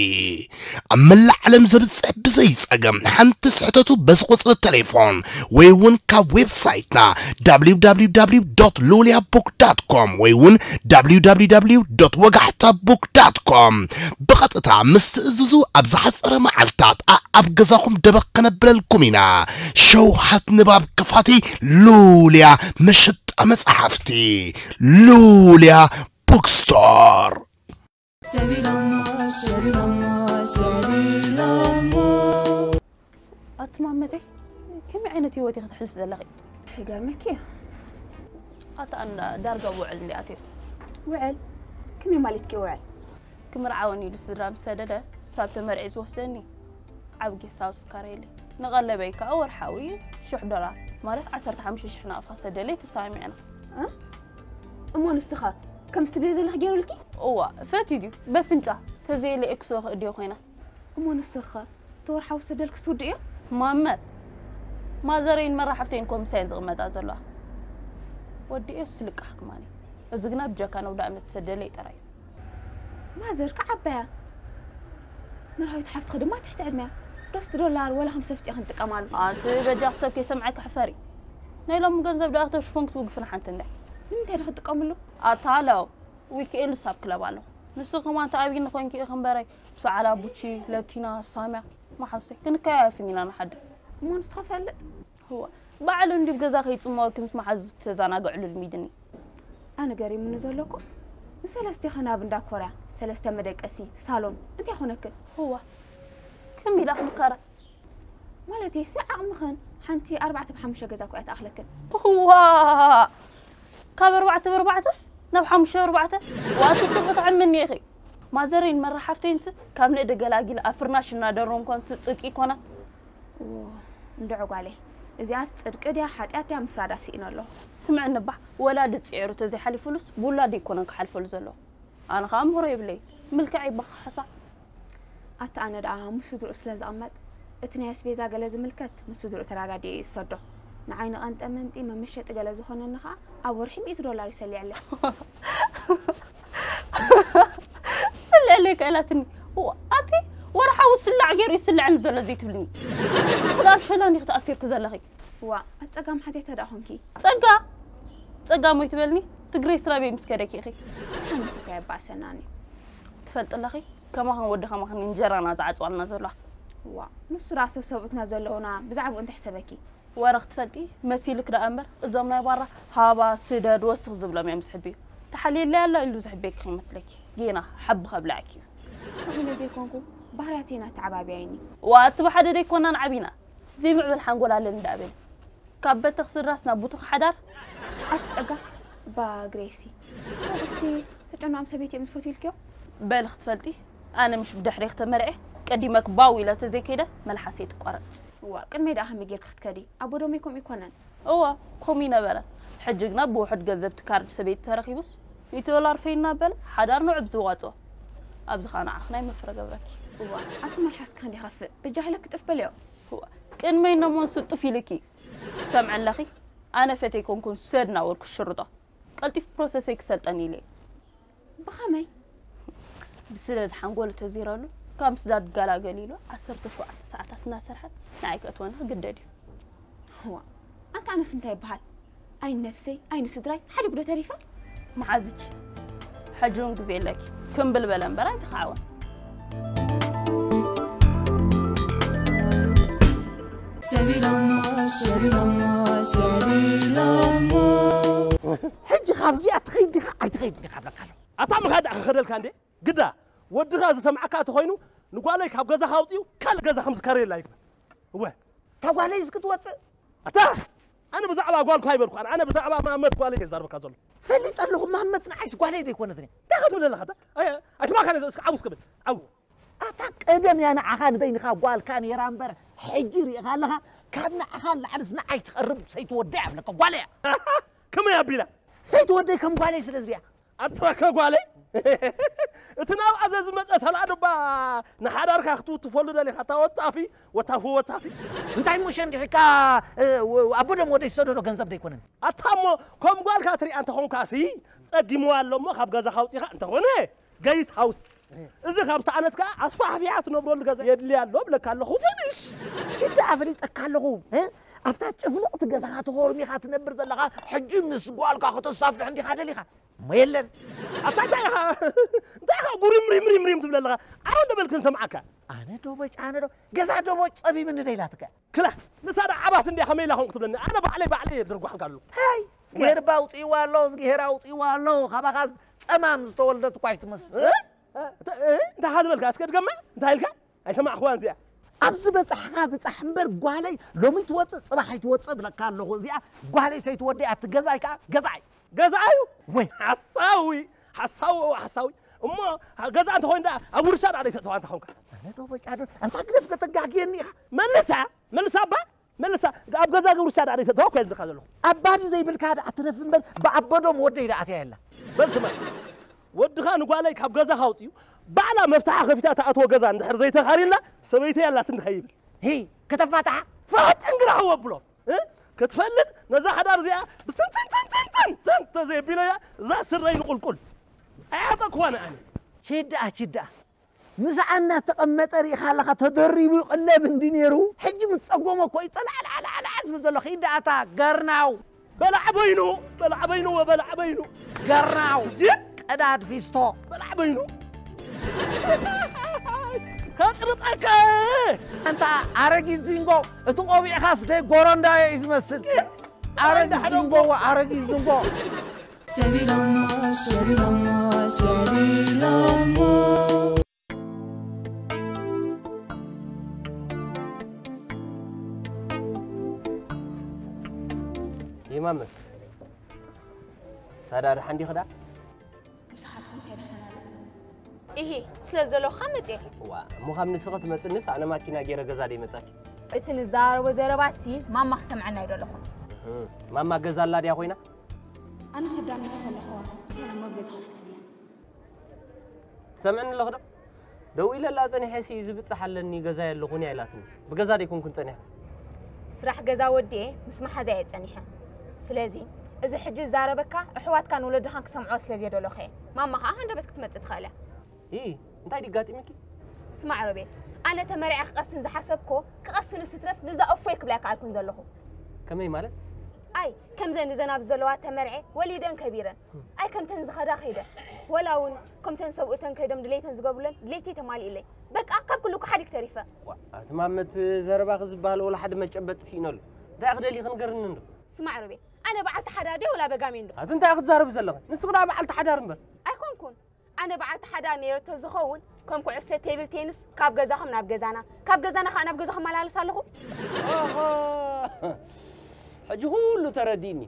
ኣብ መላእ ዓለም ዘብፅሕ ብዘይ ፀገም ሓንቲ ስሕተቱ በዚ ቁፅሪ ቴሌፎን ወይ እውን ካብ ዌብሳይትና www.luliabook.com ወይ እውን www.ወጋሕታbook com ብቐጥታ ምስ ትእዝዙ ኣብ ዝሓፀረ መዓልታት ኣኣብ ገዛኹም ደበኽ ከነብለልኩም ኢና። ሸውሃት ንባብ ክፋቲ ሉልያ መሸጣ መፅሓፍቲ ሉልያ ቡክስቶር። ሰቢሎሞ፣ ሰቢሎሞ፣ ሰቢሎሞ። ኣቲ ማመተይ፣ ከመይ ዓይነት ህይወት ኢኺ ተሕልፊ ዘለኺ? ይገርመኪ እዩ። ኣታ ኣንዳ ዳርጋ ውዕል እንዲ ኣትዮ። ውዕል? ከመይ ማለትኪ ውዕል? ክምርዓወኒ ኢሉ ስድራ ምስ ሰደደ፣ ሳብ ተመርዒ ዝወስደኒ ዓቢ ጌስት ሃውስ ክካረየለይ። ንቐለበይ ከኣ ወርሓዊ ሽሕ ዶላር፣ ማለት ዓሰርተ ሓሙሽተ ሽሕ ናቕፋ ክሰደለይ ተሰማሚዕና። እ? እሞ ንስኸ ከምዚ ትብልዮ ዘለኺ ገይሩልኪ? እዋ፣ ፈትዩ ድዩ? በፍንጫ፣ ተዘየለ ኤክሶ ክእድዮ ኮይና። እሞ ንስኸ እቲ ወርሓዊ ዝሰደልክስ ትውድእዮ? ማመ፣ ማዘረይን መራሕብተይን ኮምሳየን ዝቕመጣ ዘለዋ። ወዲኤ ስልቃሕ ክማኒ። እዚ ግና ብጀካ ነውዳእ መትሰደለይ ጥራይ። ማዘር ከዓባያ፣ መርሃዊት ሓፍትኺ ድማ ትሕቲ ዕድመያ። ዶስቲ ዶላር ወላ ከም ሰፍቲ ክንጥቀማሉ። ኣንቲ በጃ ሰብ ከይሰምዐኪ ሕፈሪ። ናይ ሎሚ ገንዘብ ደኣ ክተሽፎን ክትውግፍን ሓንቲ እንደ። ንምንታይ ዶ ክትጥቀምሉ? ኣታ ለው፣ ዊክኤንድ ሳብ ክለብ ኣለኹ። ንሱ ከማን ተኣቢኒ ኮይንኪ ኢኺ እምበረይ፣ ምስ በዓላ ቡቺ፣ ለቲና፣ ሳምያ፣ መሓውሰይ ክንከያየፍን ኢና ንሓድር። እሞ ንስኻ ፈልጥ? እዋ፣ ባዕሉ እንዲብ ገዛ ከይጽመወኪ ምስ መሓዙ ተዘናግዕሉ ልሚድኒ። ኣነ ገሪሙኒ ዘሎ እኮ፣ ንሰለስቴ ኸናብ እንዳ ኮርያ፣ ሰለስተ መደቀሲ፣ ሳሎን፣ እንታይ ኾነክን? እዋ፣ ከም ኢላ ክንካረ። ማለት እየ፣ ሲ ዓቕምኽን ሓንቲ ኣርባዕተ ብሓሙሽተ ገዛ እኮ እያ ትኣኽለክን። እዋ፣ ካብ ኣርባዕተ ብኣርባዕተስ ናብ ሓሙሽተ ብኣርባዕተ? ዋቲ ስኺ ትዕምኒ ኢኺ። ማዘረይን መራሓፍተይንስ ካብ ንእዲ ገላጊል ኣብ ፍርናሽ እናደረምኮንስ ጽድቂ ይኮና። እዎ፣ እንድዒ ጓለይ፣ እዚኣስ ጽድቂ ድያ ሓጢኣት ድያ ምፍራዳ ስኢነ ኣለኹ። ስምዕኒ እባ፣ ወላዲ ጽዒሩ ተዘይሓሊፉሉስ ብውላዱ ኣይኮነን ክሓልፈሉ ዘለዎ። ኣነ ኸኣ ምህሮ የብለይ፣ ምልክዐይ በኻሕሳ። ኣታ ኣነ ደኣ ምስ ስድርኡ ስለ ዝቕመጥ፣ እቲ ናይ ኣስቤዛ ገለ ዝምልከት ምስ ስድርኡ ተረዳዲኡ እዩ ዝሰዶ። ንዓይ ንቐንጠ መንጢ መመሸጢ ገለ ዝኾነኒ ኸኣ ኣብ ወርሒ ሚእቲ ዶላር ይሰልየለይ። ትስልዐለይ ክእላትኒ። ዋ፣ ኣቲ ወርሓዊ ስላዕ ገይሩ ይስልዐኒ ዘሎ ዘይትብልኒ። ስለ ኣብ ሸላን ኢኺ ተኣሲርኪ ዘለኺ። ዋ፣ ኣቲ ጸጋ መሓዘይ ተደኣ ኾንኪ። ጸጋ? ጸጋ ሞይ ትበልኒ? ትግረይ ስራበይ ምስ ከደኪ ኢኺ። ኣነ ሱስ ኣየባእሰናን እዩ። ትፈልጢ ኣለኺ? ከማኽን ወዲ ከማኽን እንጀራና ዝዓጽዋልና ዘለዋ። ዋ፣ ንሱ ደኣ ሰሰብኡትና ዘለውና ብዛዕባኡ እንታይ ሕሰበኪ? ወረ ክትፈልጢ መሲልክ ደኣ እምበር፣ እዞም ናይ ባራ ሃባ፣ ስደድ፣ ወስኽ ዝብሎም እዮም ዝሕብዩ። ተሓልየለይ ኣላ ኢሉ ዝሕብየኪ ከይመስለኪ። ጌና ሓቢ ከብልዐኪ እዩ። ኣነ ዘይኮንኩ ባህርያት ኢና ተዓባቢያይኒ። ዋ፣ እቲ ብሓደ ደይኮናን ዓቢና። ዘይምዕብል ሓንጎል ኣለኒ ደኣ በሊ። ካብ በተኽ ስድራስ ናብ ቡቱኽ ሓዳር? ኣቲ ጸጋ፣ ባ ግሬሲ። ሰብሲ ተጨናም ሰበይቲ እዮም ዝፈትዩ ኢልክዮ? በል ክትፈልጢ፣ ኣነ ምሽ ብድሕሬ ክተመርዔ፣ ቀዲመክ ባው ኢለ ተዘይከይደ፣ መልሓሰይ ትቋረጽ። እዋ፣ ቅድመይ ደኣ ከመይ ጌርኪ ክትከዲ? ኣቦ ዶመይ ከምኡ ይኮነን። እዋ፣ ከምኡ ይነበረ። ሕጂ ግና ብውሑድ ገንዘብ ትካርድ ሰበይቲ ተረኺቡስ፣ ሚእቲ ዶላር ፈይና በለ፣ ሓዳር ንዑ ብዝዋፅኦ። ኣብዚ ኸዓ ንዓኽ ናይ መፍረ ገብረኪ። እዋ፣ ኣቲ መልሓስካ እንዲ ኸፍእ፣ በጃ ሃለ ክጥፍ በልዮ። እዋ፣ ቅድመይ ነሞን ስጡፍ ኢልኪ። ትሰምዐ ኣለኺ? ኣነ ፈቴ ኮንኩን ሰድ ናበልኩ ሽርጦ። ቀልጢፍ ፕሮሰሰይ ክሰልጠን ኢለ። ብኸመይ? ብስደድ ሓንጎሉ ተዚረሉ ካብ ምስዳድ ገላገል ኢሉ ዓሰርተ ሸውዓተ ሰዓታት እናሰርሐ ንዓይ ከእትወኒ ክግደድ እዩ። እዋ ኣንታ ኣነስ እንታይ ይበሃል? ኣይ ነፍሰይ ኣይ ንስድራይ ሓደ ጉዶ ተሪፈ። መሓዝች ሕጂ እውን ግዜ ኣለኪ ክምብል በለ እምበር ኣይተኻዕወን። ሰቢሎሞ ሰቢሎሞ ሰቢሎሞ ሕጂ ካብዚኣ ትኸይድ ዲኻ ኣይትኸይድ ዲኻ ብለካ ኣለኹ። ኣታ ምኻድ ደኣ ክኸደልካ እንዴ ግዳ ወድኻ ዝሰምዓካ እንተኾይኑ ንጓለይ ካብ ገዛኻ ኣውፅኡ ካልእ ገዛ ከም ዝከረየላ ይግበር። እወ እታ ጓለይ እስክትወፅእ ኣታ ኣነ ብዛዕባ ጓልኳ ኣይበልኩኻን ኣነ ብዛዕባ ማመት ጓለይ እየ ዝዛረበካ ዘሎ። ፈሊጠ ኣለኹ ማመት ንዓይስ ጓለይ ዘይኮነትኒ። እንታይ ክትብል ኣለኻ እታ ኣይትማኻነ እስኪ ዓው እስክብል ዓው ኣታ ቀደም እያ ንዓኻ ንበይንኻ ጓልካ ነይራ እምበር፣ ሕጂ ርኢኻ ኣለኻ፣ ካብ ንዓኻ ንላዕልስ ንዓይ ትቐርብ ሰይቲ ወደይ እያ እብለካ፣ ጓለይ እያ። ከመይ ኣቢላ? ሰይቲ ወደይ ከም ጓለይ ስለ ዝሪኣ። ኣትረኸ ጓለይ እቲ ናብኣ ዘዝመፀ ሰላዶ እባ ንሓዳርካ ክትውትፈሉ ደሊኻ እታ ወጣፊ ወታፊ ወታፊ። እንታይ እሞ ሸንዲሕካ ኣቦ ደም ወደይ ዝሰደዶ ገንዘብ ዶ ኣይኮነን? ኣታ እሞ ከም ጓልካ ትሪኣ እንተኾንካሲ ፀጊምዋ ኣሎ እሞ ካብ ገዛኻ ኣውፂኻ እንተኾነ ገይት ሃውስ እዚ ካብ ሰኣነት ከዓ ኣስፋሕፊሓ ትነብረሉ ገዛ የድልያ ኣሎ እብለካ ኣለኹ ፍንሽ። ሽዳ ኣፈሊጠካ ኣለኹ ኣብታ ጭፍልቕቲ ገዛኻ ተኾርሚኻ ትነብር ዘለኻ ሕጂ ምስ ጓልካ ከተሳፍሕ እንዲኻ ደሊኻ እሞ የለን። ኣታ እንታይ ኢኻ እንታይ ኢኻ ጉሪም ሪም ሪም ሪም ትብል ኣለኻ? ኣነ እንዶ በልክ ንሰምዓካ። ኣነ ዶ በጭ ኣነ ዶ ገዛ ዶ በጭ ጸቢብኒ ዶ ኢላትካ? ክላ ንሳ ዳ ዓባስ እንዲያ ከመይ ኢላ ኾንክ ትብለኒ? ኣነ ባዕለይ ባዕለይ እየ ደርጓሕካ ኣለኹ። ሃይ እዝግሄር ባ ኣውፅእዋ ኣሎ እዝግሄር ኣውፅእዋ ኣሎ ካባኻ ጸማም ዝተወልደት እኳ ኣይትመስል። እንታይ ኢኻ ዝበልካ? እስከ ድገማ እንታይ ኢልካ? ኣይሰማዕኽዋን እዚኣ። ኣብ ዝበፃሕኻ ብፃሕ እምበር ጓለይ ሎሚ ትወፅእ ፅባሕ ኣይትወፅእ እብለካ ኣለኹ። እዚኣ ጓለይ ሰይትወደይ ኣቲ ገዛይ ከዓ ገዛይ። ገዛይ እዩ። ወይ ሓሳዊ ሓሳዊ ሓሳዊ እሞ ገዛ እንተኾይኑ ደኣ ኣብ ውርሻ ደኣ ደይተእተዋ እንተ ኾንካ። ኣነ ዶ በጫ ዶ ኣንታ ግደፍ ከተጋግየኒ ኢኻ። መልሳ መልሳ እባ መልሳ ኣብ ገዛ ውርሻ ደኣ ደይተእተዋ እኮ እየ ዝብለካ ዘለኹ። ኣባዲ ዘይብልካ ደኣ ትረፍ እምበር ብኣበዶም ወደይ ደኣ ኣትያ የላ። በል ስማ ወድኻ ንጓለይ ካብ ገዛኻ ኣውፅኡ ባዕላ መፍትሓ ከፊታ ትኣትዎ ገዛ እንድሕር ዘይተኻሪልና ሰበይተይ ኣላትኒ ከይብል ሂ ከተፋትሓ ፋጥን ግራ ወብሎ ክትፈልጥ ነዛ ሓዳር እዚኣ ብትንትንትንትንትን ተዘይቢለያ እዛ ስረይ ንቁልቁል ኣያጠቅዋን ኣነ ችድኣ ችድኣ ምስኣ እናተቐመጠ ርኢኻ ኣለኻ ተደሪቡ ይቕለብ እንዲ ነይሩ ሕጂ ምስ ጸጎመ እኮ እዩ ጸላዕላዕላዕላዕ ዝብል ዘሎ ኺድ ደኣ እታ ገርናው በላዕ በይኑ በላዕ በይኑ በላዕ በይኑ ገርናው ቀዳድ ፊስቶ በላዕ በይኑ ከጥርጠከ ኣንታ ኣረጊት ዚንጎ እቲ ቆቢዕኻስ ደይ ጎረንዳዮ እዩ ዝመስል ኣረጊት ዚንጎ ኣረጊት ዚንጎ ሰቢሎሞ ሰቢሎሞ ሰቢሎሞ ይማመ ታዳ ደሓን ዲኺ ዳ? ምሳኻትኩም እንታይ ደኾን ኣሎ? ኢሂ፣ ስለ ዝደለኹኻ መጽየ። እዋ፣ እሞ ካብ ንስኺ ትመጽእንስ ኣነ ማኪና ገይረ ገዛ ደይ መጻኪ? እቲ ንዘራረቦ ዘረባሲ ማማ ክሰምዐና እዩ ደለኹ። እህ፣ ማማ ገዛ ኣላ ድያ ኮይና? ኣነ ኸዳሚተ ከለኹዋ እታ ናብ ገዛ ክፍት ብያ። ትሰምዕኒ ኣለኺ ዶ? ደዊለላ ጸኒሐሲ ዝብጻሕ ኣለኒ ገዛይ ኣለኹን እያ ኢላትኒ። ብገዛ ደይኮንኩን ጸኒሐ። ስራሕ ገዛ ወዲኤ ምስ መሓዛይ እየ ጸኒሐ። ስለዚ እዚ ሕጂ ዝዛረበካ ኣሕዋትካን ወለድኻን ክሰምዕዎ ስለ ዘየደለኹ እየ። ማማ ኸኣ ሃንደበት ክትመጽእ ትኽእል እያ። ኢ እንታይ ድዩ ኣጋጢሙኪ? ስማዕ ሮቤል፣ ኣነ ተመሪዐ ክቐስን ዝሓሰብኮ ክቐስንስ ይትረፍ ንዛ እፎይ ክብላ ኣይከኣልኩን ዘለኹ። ከመይ ማለት? ኣይ ከምዘን እዘን ኣብዚ ዘለዋ ተመርዐ ወሊደን ከቢረን ኣይ ከምተን ዝኸዳ ከይደ ወላ እውን ከምተን ሰብኡተን ከይዶም ድሌተን ዝገብሩለን ድሌተይ ተማሊእለይ በቃ ካብ ኩሉ እኮ ሓዲግ ተሪፈ። ዋ ኣቲ ማመት ዘረባኺ ዝበሃል ወላ ሓደ መጨበጢ ስኢነሉ እንታይ ክደሊ ክንገርኒ እንዶ። ስማዕ ሮቤል ኣነ በዓልቲ ሓዳር ድየ ወላ በጋሜ እንዶ። ኣቲ እንታይ ክትዛረቢ ዘለኺ ንስኺ ደኣ በዓልቲ ሓዳር እምበር። ኣይኮንኩን ኣነ በዓልቲ ሓዳር ነይረ ተዝኸውን ከም ኩዕሶ ቴብል ቴንስ ካብ ገዛኹም ናብ ገዛና ካብ ገዛና ከዓ ናብ ገዛኹም መላለስ ኣለኹ። ሕጂ ኩሉ ተረዲእኒ።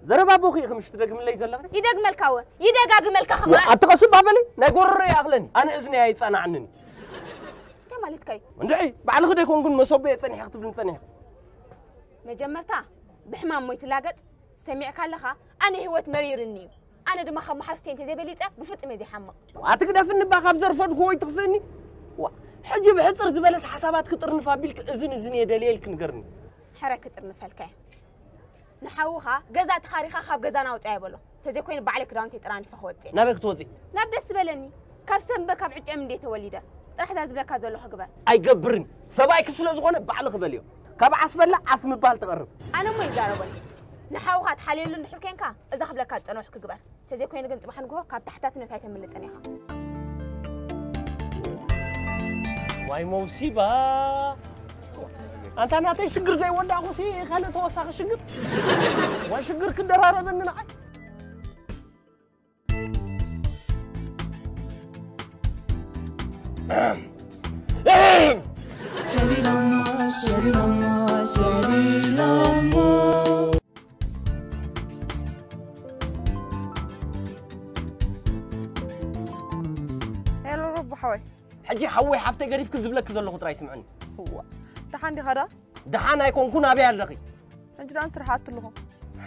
ዘረባ ኣቦኺ ኢኺ ምሽ ትደግምለይ ዘለኺ? ይደግመልካ ወ ይደጋግመልካ ከማን። ኣቲ ቀስ እባ በሊ ናይ ጎረሮ ይኣኽለኒ ኣነ እዝኒ ኣይጸናዕንን። እንታይ ማለትካ እዩ? እንድዒ ባዕልኺ ደይኮንኩን መሶበ እየ ጸኒሐ ክትብልኒ ጸኒሐ። መጀመርታ ብሕማም ሞይትላገጽ ሰሚዕካ ኣለኻ? ኣነ ህይወት መሪርኒ እዩ። ኣነ ድማ ካብ መሓዙተይ እንተዘይበሊጸ ብፍጹም እየ ዘይሓምቕ። ኣትግደፍኒ እባ ካብ ዘርፈድኩ ወይ ትኽፍእኒ። ዋ፣ ሕጂ ብሕጽር ዝበለስ ሓሳባት ክጥርንፍ ኣቢልክ እዝን እዝን እየ ደልየ ኢልክ ንገርኒ። ሕረ ክጥርንፈልካ እየ። ንሓውኻ ገዛ ተኻሪኻ ካብ ገዛና ውጻእ በሎ። ተዘይኮይኑ ባዕለይ ክዳውንተይ ጠራኒፈ ክወጽእ እየ። ናበይ ክትወጺ? ናብ ደስ ዝበለኒ። ካብ ሰብ እምበር ካብ ዕጨም እንዴ ተወሊደ። ጥራሕ እዛ ዝብለካ ዘለኹ ግበር። ኣይገብርን። ሰብኣይኪ ስለ ዝኾነ ባዕልኺ በልዮ። ካብ ዓስ በላዕ ዓስ ምባል ትቐርብ። ኣነ እሞ ይዛረበኒ። ንሓውኻ ትሓልየሉ እንድሕር ኮንካ እዛ ክብለካ ዝጸናሕኩ ግበር። ተዘይኮይኑ ግን ጽባሕ ንግሆ ካብ ታሕታትነት ኣይተምልጥን ኢኻ። ዋይ መውሲባ። ኣንታ ናተይ ሽግር ዘይወዳእኩሲ ካልእ ተወሳኺ ሽግር። ዋይ ሽግር ክደራረበኒ ንዓይ። ሰሊላማ፣ ሰሊላማ፣ ሰሊላማ። ሄሎ ሮቦ ሓወይ። ሕጂ ሓወይ ሓፍተይ ገዲፍክ ዝብለክ ዘለኹ ጥራይ ስምዕኒ። እዋ፣ ደሓን ዲኻ ዳ? ደሓን ኣይኮንኩን፣ ኣበይ ኣለኺ? ሕጂ ዳን ስራሕ ኣትልኹ።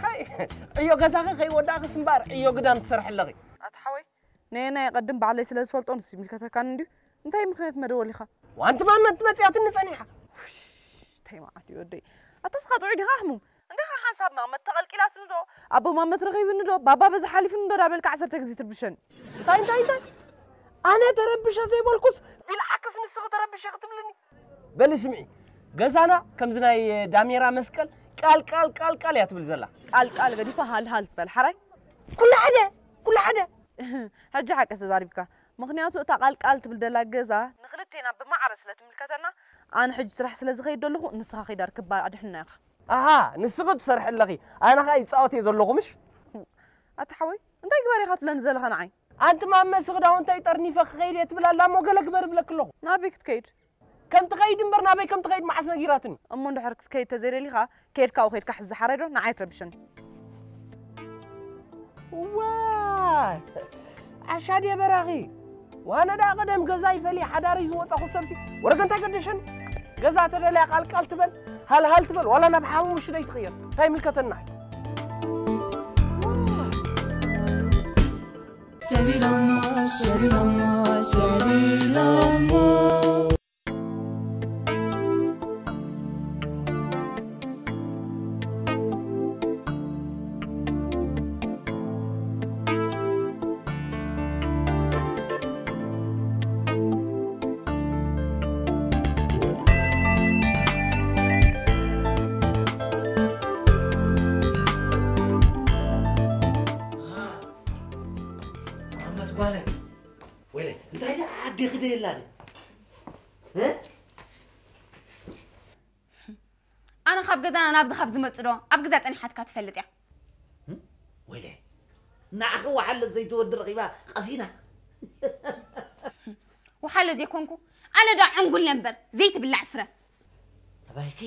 ሓይ፣ ዕዮ ገዛኺ ከይወዳእክስ እምበኣር ዕዮ ግዳም ትሰርሒ ኣለኺ። ኣታ ሓወይ፣ ነየናይ የቐድም ባዕለይ ስለ ዝፈልጦ ንሱ ይምልከተካን እንድዩ። እንታይ ምኽንያት መደወሊኻ? ዋንቲ ማመት መጽያትኒ ጸኒሓ። ውይ፣ እንታይ መዓት እዩ ወደይ። ኣታ ስኻ ጥዑይ ዲኻ ሕሙም? እንታይ ኻ ሓንሳብ ማመት ተቐልቂላትኒ ዶ? ኣቦ ማመት ረኺብኒ ዶ? ባባ በዚ ሓሊፍኒ ዶ? ዳበልካ ዓሰርተ ግዜ ትርብሸኒ። እንታይ፣ እንታይ፣ እንታይ? ኣነ ተረብሸ ዘይበልኩስ ቢልዓክስ ንስኺ ተረብሸ ክትብልኒ? በሊ ስምዒ፣ ገዛና ከምዚ ናይ ዳሜራ መስቀል ቃል፣ ቃል፣ ቃል፣ ቃል እያ ትብል ዘላ። ቃል፣ ቃል ገዲፋ ሃልሃል ትበል ሓራይ። ኩሉ ሓደ፣ ኩሉ ሓደ። ሕጂ ሓቂ ተዛሪብካ። ምኽንያቱ እታ ቃል ቃል ትብል ደላ ገዛ ንኽልቴና ብማዕረ ስለ ትምልከተና፣ ኣነ ሕጂ ስራሕ ስለ ዝኸይድ ዘለኹ ንስኻ ከይዳ ርክባ ኣድሕና ኢኻ። ኣሃ፣ ንስኺ ትሰርሒ ኣለኺ፣ ኣነ ኸኣ ይጻወት እየ ዘለኹ ምሽ? ኣታ ሓወይ፣ እንታይ ግበር ኢኻ ትብለኒ ዘለኻ ንዓይ? ኣንቲ ማመ፣ ስኽዳውንተይ ጠርኒፈ ክኸይድ እየ ትብል ኣላ እሞ ገለ ግበር እብለኪ ኣለኹ። ናበይ ክትከይድ? ከም ትኸይድ እምበር ናበይ ከም ትኸይድ መዓስ ነጊራትኒ? እሞ እንድሕር ክትከይድ ተዘይደሊኻ፣ ከይድካ ኣብኡ ከይድካ ሕዚ ሓራይ ዶ ንዓይ ትረብሸኒ? ዋይ! ዓሻ ድየ በራኺ? ዋነ ደኣ ቀደም ገዛ ይፈሊ ሓዳሪ ዝወጣኹ ሰብሲ ወረገ እንታይ ገደሸኒ? ገዛ ተደልያ ቃልቃል ትበል፣ ሃልሃል ትበል፣ ዋላ ናብ ሓሙሙሽ ደይ ትቕየር። እንታይ ይምልከተና? ሰሊላማ፣ ሰሊላማ፣ ሰሊላማ። ኣመት ጓለ ወይለ እንታይ ደኣ ዓዲ ክደ የላን እ? ኣነ ካብ ገዛና ናብዚ ካብ ዝመጽእ ዶ ኣብ ገዛ ጸኒሓትካ ትፈልጥ እያ? ወይለ ንዓኺ ወሓለት ዘይትወዲ ረኺባ ቀሲና። ወሓለ ዘይኮንኩ ኣነ ዳ ዕንጉል ነበር ዘይትብላዕ ፍረ። ኣባይኪ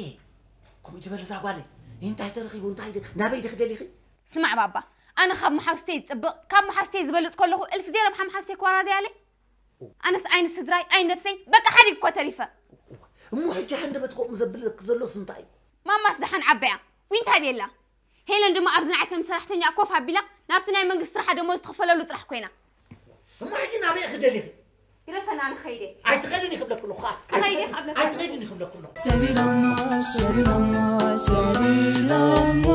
ከምኡ ትበል እዛ ጓለይ እንታይ ተረኺቡ እንታይ ድ- ናበይ ድኺ ደሊኺ? ስማዕ ባባ ኣነ ካብ መሓውስተይ ዝጽብቕ ካብ መሓውስተይ ዝበልጽ ከለኹ እልፍ ዘይረብሓ መሓውስተይ ክዋራዘያለይ። ኣነስ ኣይን ስድራይ ኣይን ነብሰይ በቃ ሓዲግ እኮ ተሪፈ። እሞ ሕጂ ሃንደበት ከምኡ ዘብለክ ዘሎስ እንታይ እዩ? ማማስ ደሓን ዓበያ ዊንታ ቤላ። ሄለን ድማ ኣብዚ ንዓይ ከም ሰራሕተኛ ኮፍ ኣቢላ ናብቲ ናይ መንግስቲ ስራሓ ደሞዝ ትኽፈለሉ ጥራሕ ኮይና። እሞ ሕጂ ናበይ ክደሊኺ? ግደፈና ንኸይደ። ኣይትኸድን ይኽብለክ ኣለኹ። ክኸይደ ይኽብለክ ኣለኹ። ኣይትኸድን ይኽብለክ ኣለኹ። ሰሊላማ ሰሊላማ ሰሊላማ።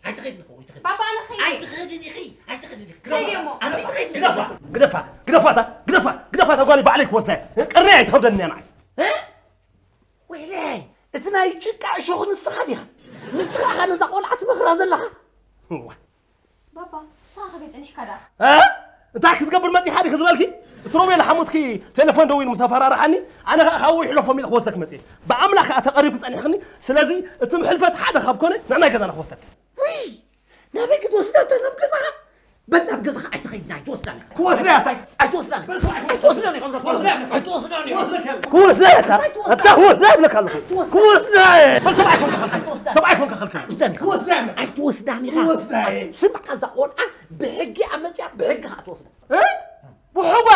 ኣይትኸድን ይኽብለክ ባባ ኣነ ኸይደ። ኣይትኸድን ኢኺ። ኣይትኸድን ኢኺ። ኸይደ እሞ። ኣንቲ ትኸይድ ግደፋ፣ ግደፋ፣ ግደፋታ፣ ግደፋ፣ ግደፋታ ጓለይ ባዕለይ ክወስዳ እየ። ቅርነይ ኣይትኸብደኒ እያ ንዓይ። እ? ወይለይ፣ እቲ ናይ ጭቃ እሾኽ ንስኻ ዲኻ? ንስኻ ኢኻ ነዛ ቆልዓ ትመኽራ ዘለኻ? እዋ። ባባ፣ ንስኻ ከመይ ጸኒሕካ ደኣ? እ? እንታይ ክትገብር መጺኻ ዲኺ ዝበልኪ? እቲ ሮቤል ሓሙትኪ ቴሌፎን ደዊሉ ምስ ኣፈራርሓኒ፣ ኣነ ኸኣ ካብኡ ይሕለፎም ኢለ ክወስደክ መጺኤ። ብኣምላኽ ከኣ ተቐሪብኪ ጸኒሕክኒ። ስለዚ እቲ ሕልፈት ሓደ ካብ ኮነ ንዕናይ ገዛና ክወስደክ። ውይ! ናበይ ክትወስዳ እታ ናብ ገዛኻ? በል ናብ ገዛኻ ኣይትኸይድን ኣይትወስዳን ኢኻ። ክወስዳ እያ። ኣይትወስዳን ኢኻ። በል ሰብኣይ ክወስዳ። ኣይትወስዳን ኢኻ። ክወስዳ እያ። ኣይትወስዳን ኢኻ። ክወስዳ እያ። ክወስዳ እያ። ኣታ ክወስዳ እያ እብለካ ኣለኹ። ኣይትወስዳን። ክወስዳ እየ። በል ሰብኣይ ኮንካ ኸልክል። ኣይትወስዳን። ሰብኣይ ኮንካ ኸልክል። ኣይትወስዳን ኢኻ። ክወስዳ እያ። ኣይትወስዳን ኢኻ። ክወስዳ እየ። ስማዕ እዛ ቆልዓ ብሕጊ ኣመፅያ ብሕጊ ኸኣ ትወስዳ። እ? ብሕጓ?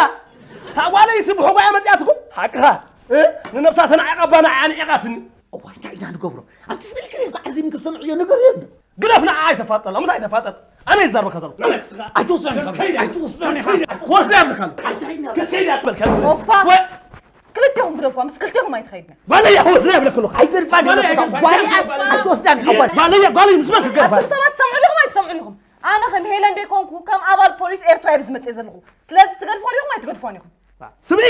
እታ ጓለይሲ ብሕጓ እያ መፅያትኩም? ሓቅኻ። እ? ንነብሳ ተናዒቓ ባና ኣንዒቓትኒ። እዋይ እንታይ ኢና ንገብሮ? ኣንቲ ስእልክን ተዓዚብን ክሰምዕዮ ነገር የለን። ግደፍ፣ ንዓ ኣይተፋጠላ፣ ምስ ኣይተፋጠጥ ኣነ ይዛርበካ ዘለኹ። ኣይትወስዳኒ፣ ኣይትወስዳኒ፣ ኣይትወስዳኒ። ወስዳ ይብለካ ኣሎ። ኣይትኸይድና። ከስከይድ ኣትበል፣ ከልቢ። ኦፋ። ወ- ክልቴኹም ግደፉዋ፣ ምስ ክልቴኹም ኣይትኸይድና። ጓለይ፣ ወስዳ ይብለካ ኣለኹ። ኣይገድፋን፣ ጓለይ፣ ኣይገድፋን። ጓለይ፣ ኣይትወስዳኒ፣ ጓለይ። ጓለይ፣ ጓለይ፣ ምስ መን ክገድፋ? ኣቱም ሰባት ትሰምዑ ዲኹም ኣይትሰምዑን ኢኹም? ኣነ ከም ሄለን ደይኮንኩ ከም ኣባል ፖሊስ ኤርትራ እየ ዝመጽእ ዘለኹ። ስለዚ ትገድፍዋ ዲኹም ኣይትገድፍዋን ኢኹም? ስምዒ፣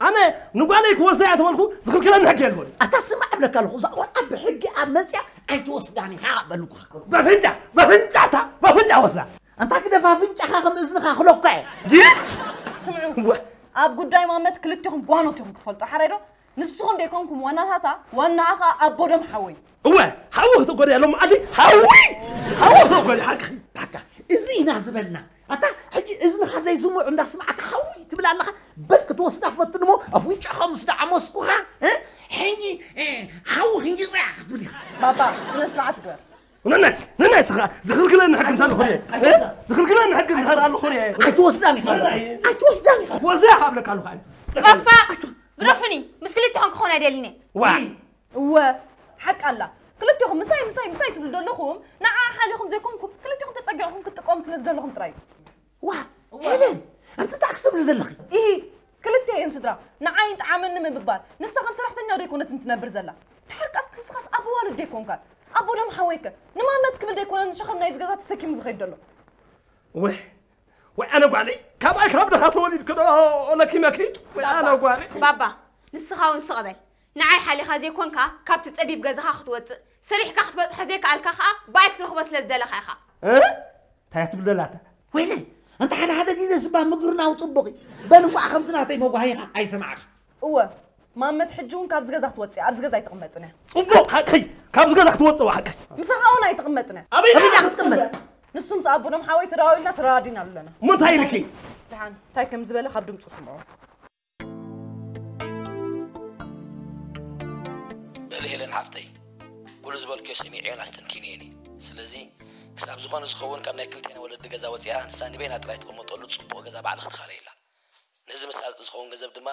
ኣነ ንጓለይ ክወስዳ እያ ተበልኩ፣ ዝኽልክለኒ ሕጊ የልቦን። ኣታ ስማዕ እብለካ ኣለኹ፣ እዛ ቆልዓ ብሕጊ ኣብ መጽያ ኣይትወስዳን ኢኻ በሉኩኻ። በፍንጫ፣ በፍንጫታ፣ በፍንጫ ወስዳ። ኣንታ ግደፍ ኣፍንጫኻ ከም እዝንኻ ክለኳ እየ። ጊት! ስምዑ፣ ወ- ኣብ ጉዳይ ማመት ክልቴኹም ጓኖት ኢኹም ክትፈልጡ፣ ሓራይ ዶ? ንስኹም ደይኮንኩም ዋናታታ፣ ዋናኣ ኸኣ ኣቦ ደም ሓወይ። እወ፣ ሓዊ ክትጎድያ ሎም መዓልቲ፣ ሓዊ! ሓዊ ክትጎድያ፣ ሓቂ። በቃ፣ እዚ ኢና ዝበልና። ኣታ፣ ሕጂ እዝንኻ ዘይስምዑ እንዳስማዕካ ሓዊ ትብል ኣለኻ። በል ክትወስዳ ፈትን እሞ፣ ኣፍንጫኻ ምስ ደዓመስኩኻ፣ እ? ሕጂ፣ እ፣ ሓዊ ክንጅራ ክትብል ኢኻ። ባባ፣ ስነ ስርዓት ግበር። ነናይ፣ ነናይ ስኻ፣ ዝኽልክለኒ ሕጊ እንታይ ኣሎ ኾነ? እ? ዝኽልክለኒ ሕጊ እንታይ ኣሎ ኾነ? ኣይትወስዳን ኢኻ። ኣይትወስዳን ኢኻ። ወዘ ይሓብለካ ኣለኹ ኣነ። ጠፋ! ግደፉኒ! ምስ ክልቲኹም ክኾን ኣይደልን እየ። ዋ! እወ፣ ሓቂ ኣላ። ክልቲኹም ምሳይ፣ ምሳይ፣ ምሳይ ትብሉ ዘለኹም፣ ንዓ ሓሊኹም ዘይኮንኩም፣ ክልቲኹም ተጸጊዕኹም ክትጥቀሙ ስለ ዝደለኹም ጥራይ እዩ። ዋ! እወ። ሄለን፣ ኣንቲ እንታይ ክትብሊ ዘለኺ? ኢሂ፣ ክልተ እየን ስድራ። ንዓይ ይጥዓመኒ ምብባል። ንሳ ከም ሰራሕተኛ ዶ ኣይኮነትን ትነብር ዘላ? ድሓር ቀስ ንስኻስ ኣቦ ዋልድ ዶ ኣይኮንካን? ኣቦ ደም ሓወይከ? ንማመት ክብል ዶ ኣይኮነን ሸኸም ናይዚ ገዛ ተሰኪሙ ዝኸይድ ዘሎ? ወይ፣ ወይ ኣነ ጓለይ፣ ካብ ኣይ ካብ ድኻ ተወሊድክ ዶ ለኪመኪ? ወይ ኣነ ጓለይ። ባባ፣ ንስኻ እውን ስቕ በል። ንዓይ ሓሊኻ ዘይኮንካ፣ ካብቲ ጸቢብ ገዛኻ ክትወጽእ፣ ሰሪሕካ ክትበጽሖ ዘይከኣልካ ኸኣ፣ ብኣይ ክትረኽቦ ስለ ዝደለኻ ኢኻ። እ? እንታይ እያ ትብል ዘላ እታ? ወይለይ፣ ኣንታ ሓደ ሓደ ግዜ ስባ ምግርናው ጽቡቕ እዩ። በል እንቋዕ ከምቲ ናተይ መጓሂኻ ኣይሰማዕኻ። እወ፣ ማመት ሕጂ እውን ካብዚ ገዛ ክትወጽእ እያ፣ ኣብዚ ገዛ ኣይትቕመጥን እያ። ጽቡቕ፣ ሓቀይ፣ ካብዚ ገዛ ክትወጽእ እዋ፣ ሓቀይ። ምሳኻ እውን ኣይትቕመጥን እያ። ኣበይ ኣበይ ደኣ ክትቅመጥ? ክትቅመጥ? ንሱ ምስ ኣቦ ደም ሓወይ ተደዋዊልና ተረዳዲና ኣለና። እሞ እንታይ ኢልኪ? ደሓን፣ እንታይ ከም ዝበለ ካብ ድምፁ ስምዖ። በሊ ሄለን ሓፍተይ፣ ኩሉ ዝበልክዮ ሰሚዐዮን ኣስተንቲነዮን እየ። ስለዚ ክሳብ ዝኾነ ዝኸውን ካብ ናይ ክልቴና ወለዲ ገዛ ወፂኣ ንሳ ንበይና ጥራይ ትቕመጠሉ ፅቡቕ ገዛ ባዕልኺ ትኻረይላ። ነዚ መሳለጢ ዝኸውን ገንዘብ ድማ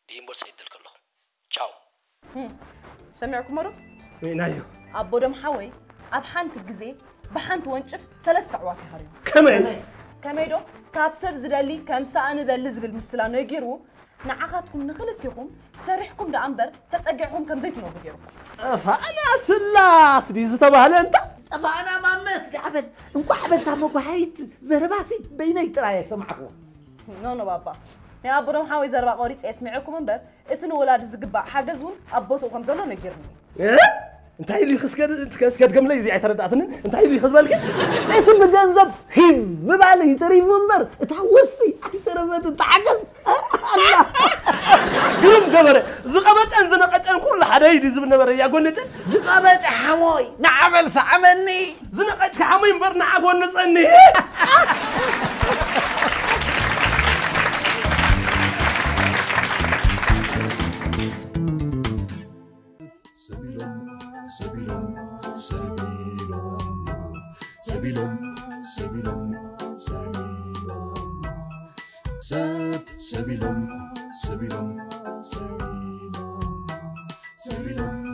ብኢንቦይስ ሰዲደልኪ ኣለኹ። ቻው። ህም፣ ሰሚዕኩሞ ዶ? ርኢናዮ። ኣቦ ደም ሓወይ ኣብ ሓንቲ ግዜ ብሓንቲ ወንጭፍ ሰለስተ ኣዕዋፍ ይሃርዩ። ከመይ? ከመይ ዶ? ካብ ሰብ ዝደሊ ከም ሳእኒ በሊ ዝብል ምስላ ነጊሩ ንዓኻትኩም ንኽልቲኹም ሰሪሕኩም ደኣ እምበር ተጸጊዕኹም ከም ዘይትነብሩ ገይሩኩም። ጠፋእና ስላስ ድዩ ዝተባህለ እንታ? ጠፋእና ማመት ደኣ በል። እንቋዕ በልታ መጓሃይት ዘረባሲ በይነይ ጥራይ እየ ሰማዕኩዋ። ኖ፣ ኖ ባባ። ናይ ኣቦ ደም ሓወይ ዘረባ ቆሪጸ እየ ስሚዐኩም እምበር እቲ ንወላዲ ዝግባእ ሓገዝ እውን ኣብ ቦትኡ ከም ዘሎ ነጊርኒ። እ? እንታይ ኢሉ እስከ-፣ እስከ-፣ እስከ ድገምለይ፣ እዚ ኣይተረዳእትንን። እንታይ ኢሉ ዝበልኪ? እቲ ብገንዘብ ሂብ ምባለይ ተሪፉ እምበር፣ እታ ወሲ ኣይተረፈትን። ተሓገዝ። ኣላ። ግርም ገበረ። ዝቐበጨን ዝነቐጨን ኩሉ ሓደ እዩ ዝብል ነበረ፣ እያ ጎነጨ። ዝቐበጨ ሓሞይ፣ ንዓ በል ሰዓመኒ። ዝነቐጭካ ሓሞይ እምበር፣ ንዓ ጎንጸኒ። ሰቢሎም፣ ሰቢሎም፣ ሰቢሎም፣ ሰቢሎም፣ ሰቢሎም፣ ሰቢሎም፣ ሰብ፣ ሰቢሎም፣ ሰቢሎም፣ ሰቢሎም፣ ሰቢሎም፣